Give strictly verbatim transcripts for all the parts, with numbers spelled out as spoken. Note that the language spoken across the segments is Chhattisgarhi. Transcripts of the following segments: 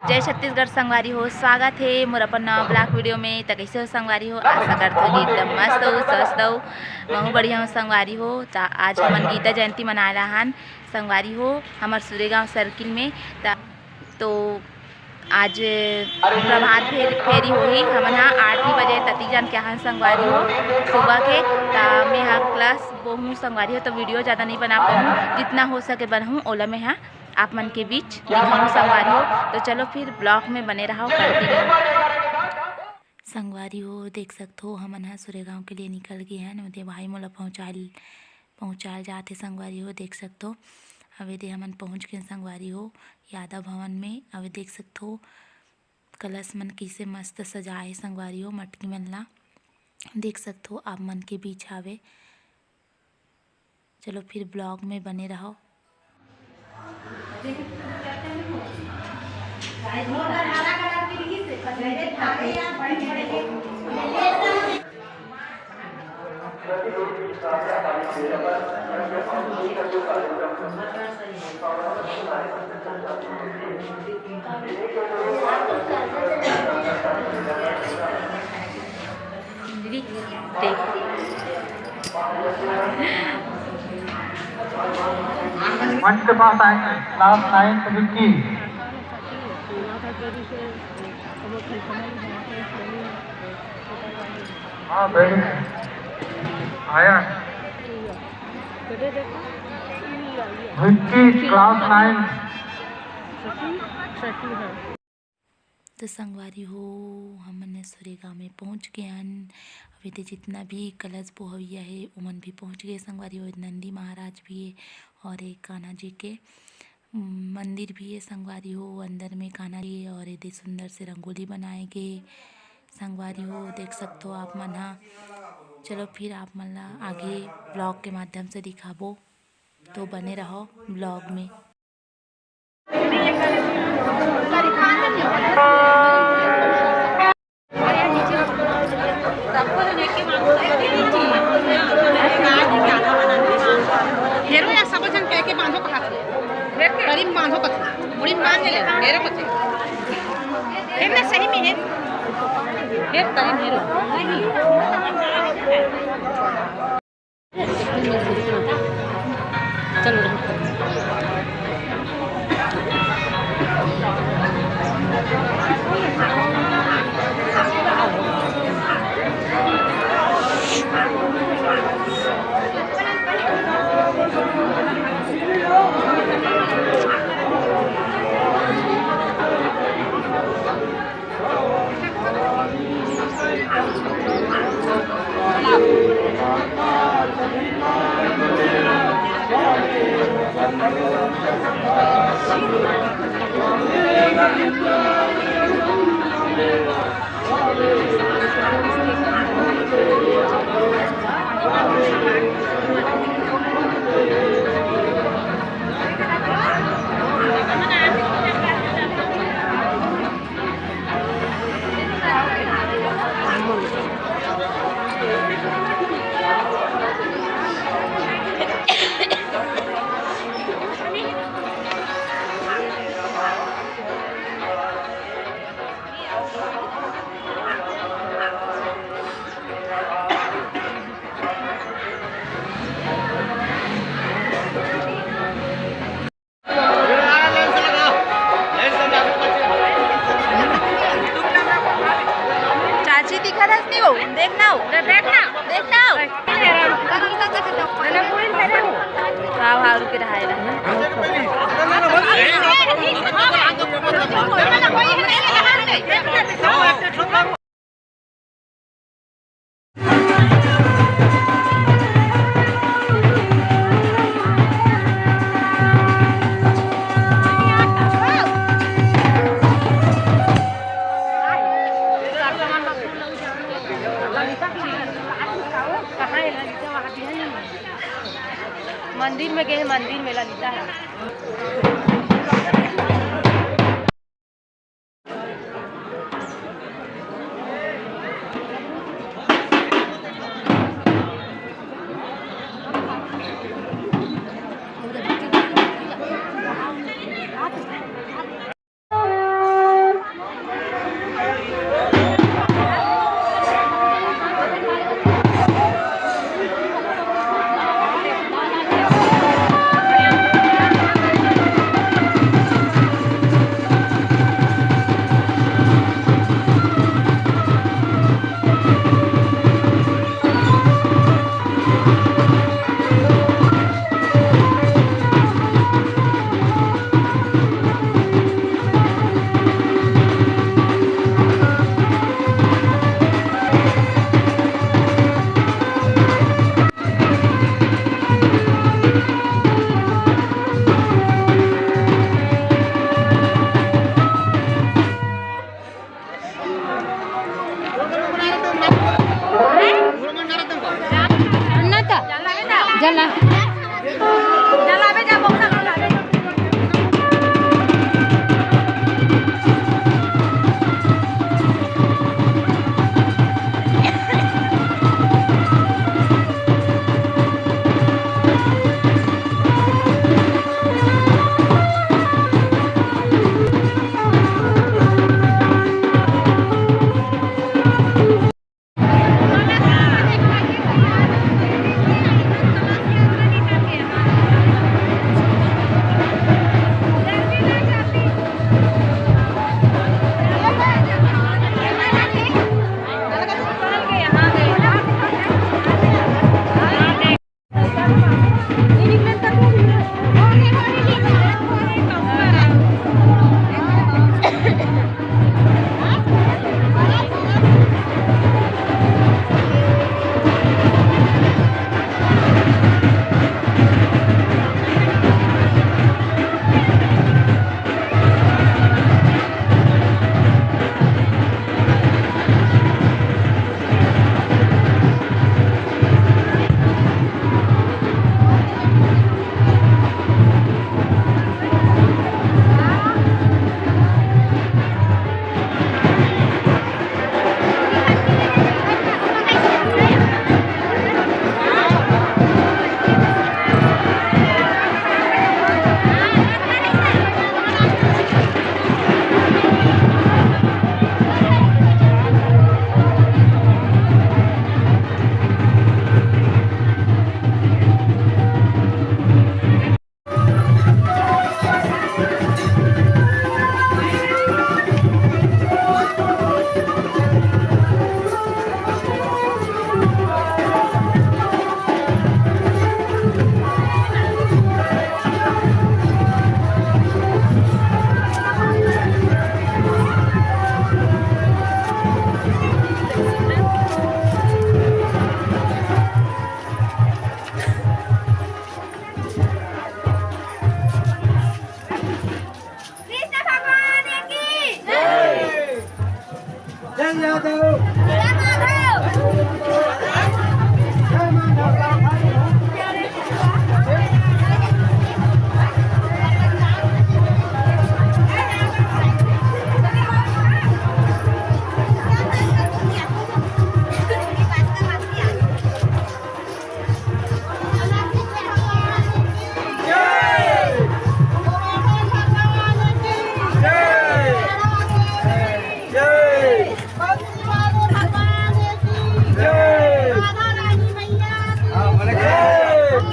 जय छत्तीसगढ़ संगवारी हो, स्वागत हे मोर अपन नवा vlog video में। त कइसे हो संगवारी हो? आशा करत हो कि एकदम मस्त हो, स्वस्थ हो। महू बढ़िया हो संगवारी हो। त आज हमन गीता जयंती मनाए ला हन संगवारी हो, हमर सुरेगांव circle में। त तो आज प्रभात फेर-, फेरी होही। हमन ह आठ ही बजे तती जान के आहन संगवारी हो सुबह के। त मैं ह class बोहूँ संगवारी हो, तो video ज़्यादा नहीं बना पाऊँ, जितना हो सके बनहूँ ओला मैं ह आप मन के बीच दिखाऊँ संगवारी हो। तो चलो फिर vlog में बने रहो continue। संगवारी हो, देख सकत हो, हमन ह सुरेगांव के लिए निकल गे हन। ओदे भाई मोला पहुँचाए, पहुँचाए जात हे संगवारी हो, देख सकत हो। अब एदे हमन पहुँच गेन संगवारी हो, यादव भवन में। अब देख सकत हो, कलश मन कइसे मस्त सजाए हे संगवारी हो, मटकी मन ला। देख सकत हो, आप मन के बीच हावे। चलो फिर vlog में बने रहो। मंच के पास आएंगे, class ninth विक्की। हाँ, very nice। आया। Vicky, class ninth। तो संगवारी हो, हमन ह सुरेगांव में पहुंच गे हन। अब एदे जितना भी कलश बोहवइया हे, ओमन भी पहुंच गे संगवारी हो। नंदी महाराज भी हे और एक कान्हा जी के, उम, मंदिर भी हे संगवारी हो। अंदर में कान्हा जी हे और एदे सुंदर से रंगोली बनाए गे संगवारी हो, देख सकत हो आप मन ह। चलो फिर आप मन ला आगे vlog के माध्यम से दिखाबो, तो बने रहो vlog में। हेरो या सब झन कह के बांधो कहा थे। करीम बांधो कथे। मुड़ी बांध ले, हेरो कथे। हेरो ना सही में है। हेर करीम हेरो। चलो। चाची दिखत हस नहीं वो, देखना हो। देखना। देखना हो। हाँ, हाँ, रुके रहा है। मंदिर में गए, मंदिर में ललिता है।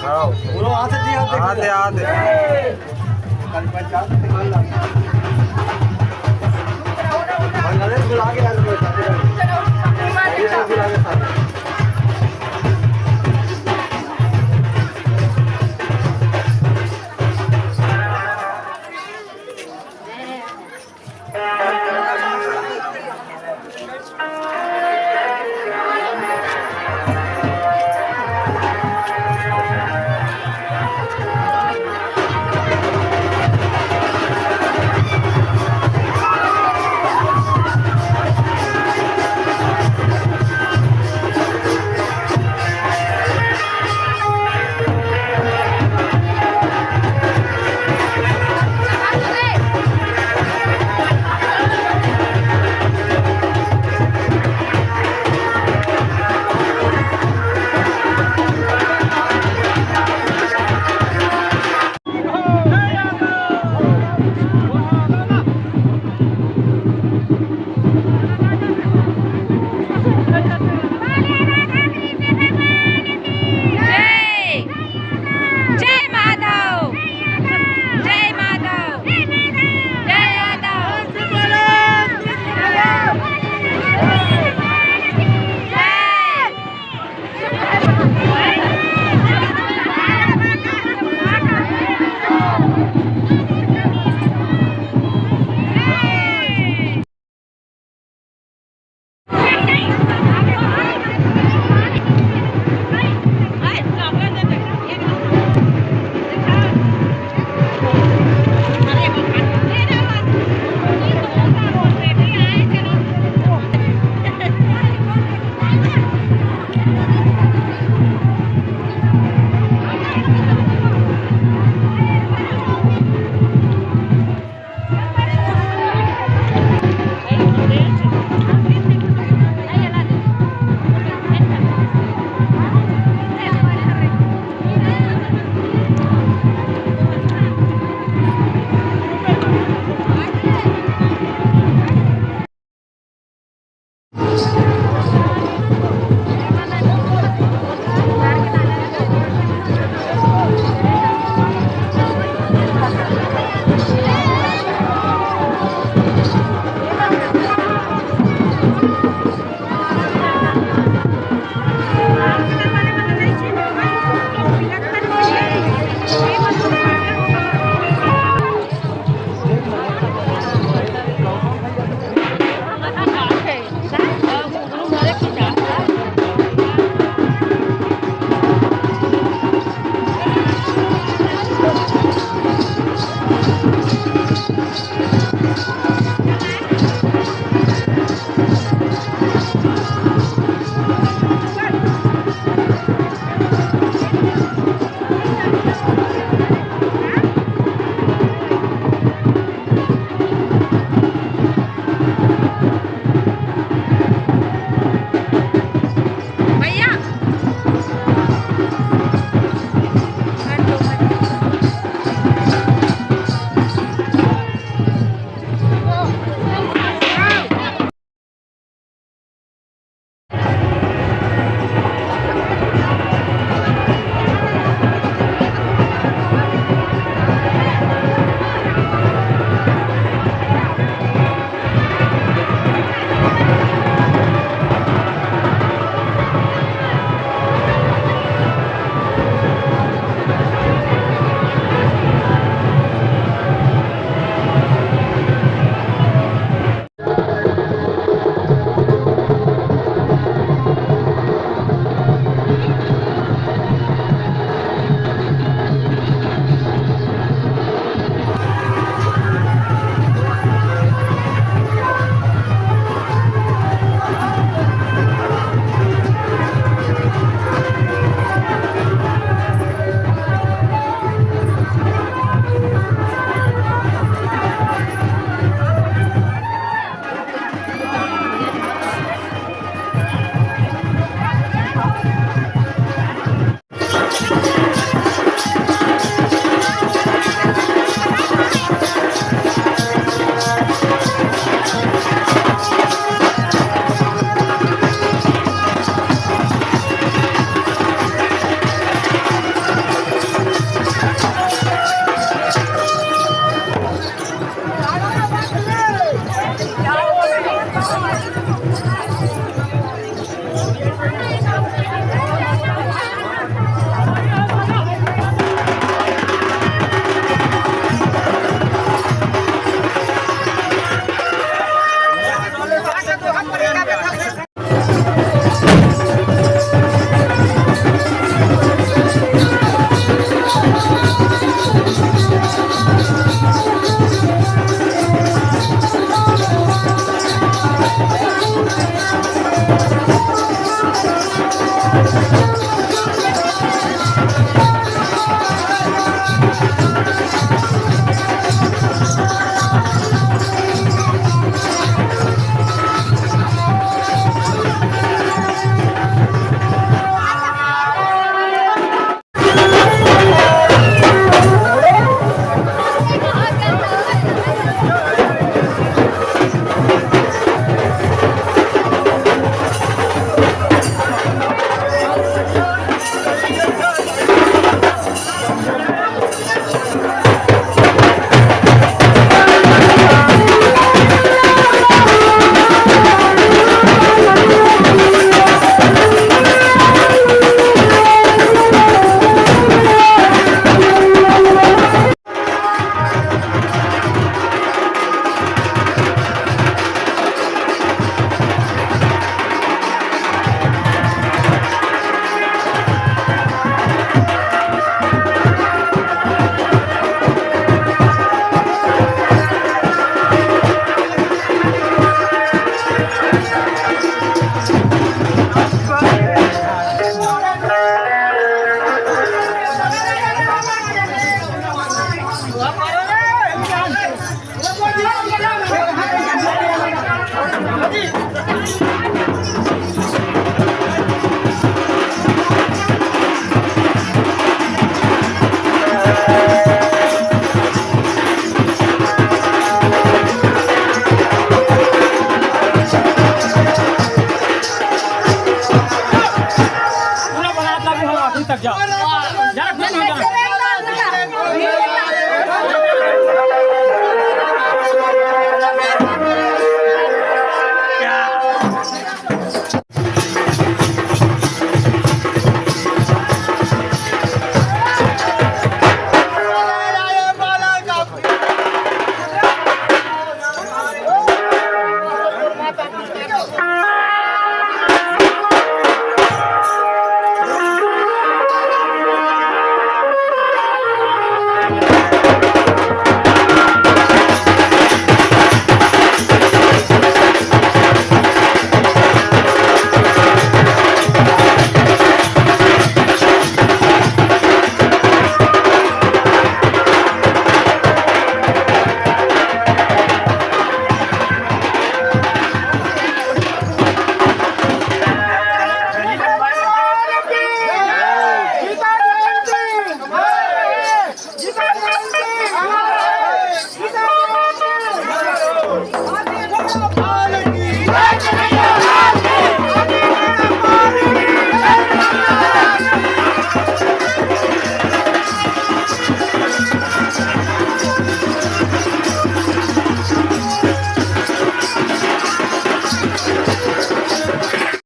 हाँ, बोलो, हाथ से जी, हाथ देखो। हाथ से, हाथ से। कल पंचायत में निकाल ला। बांग्लादेश बुला के यार, ये सब बुला के साथ।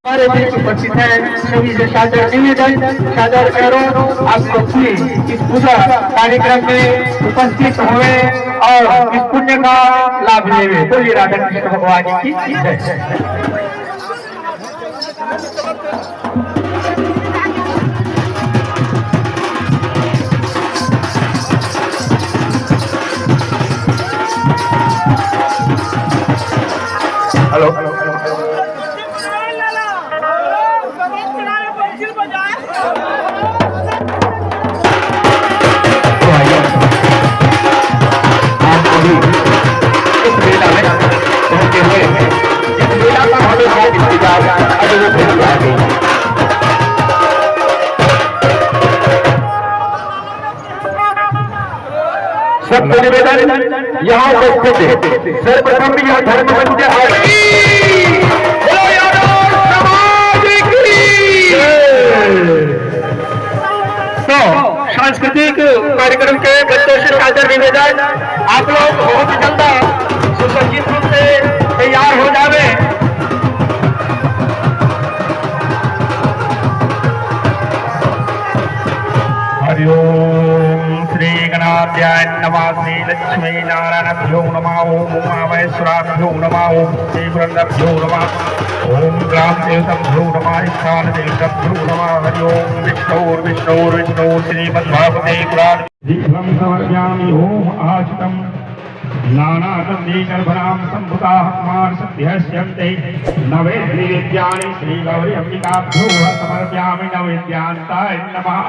हमारे बीच उपस्थित है, सभी से सादर निवेदन, सादर अनुरोध, आप सब भी इस पूजा कार्यक्रम में उपस्थित होवे और इस पुण्य का लाभ लेवे। बोलिए राधा कृष्ण भगवान की जय। हेलो। तो आइए, आप सभी इस मेला में पहुंचे हुए हैं। इस मेला का हमेशा इंतजार अजय भैया है। सबसे निवेदन, यहाँ उपस्थित सर्वप्रथम यह धर्म मंच है। बोलो यादव समाज की जय। तो सांस्कृतिक कार्यक्रम के बच्चों से सादर निवेदन, आप लोग बहुत जल्द सुसज्जित रूप से तैयार हो जावे। हरि ओम श्री गणाध्याय नमः, श्री लक्ष्मी नारायणभ्यो नमः, ओम उमा महेश्वराभ्यो नमः, ओम श्री पुरंदरभ्यो नमः, ओम ग्राम देवताभ्यो नमः, स्थान देवताभ्यो नमः। हरि ओम विष्णुर्विष्णुर्विष्णु श्रीमद्भागवते पुराण। दीपं समर्पयामि। ओम आचतम नानातम नीचर्भणाम संभुताः कुमार सत्यस्यन्ते नवे श्री विद्यानि श्री गौरी अंबिकाभ्यो समर्पयामि नवेद्यान्ताय नमः।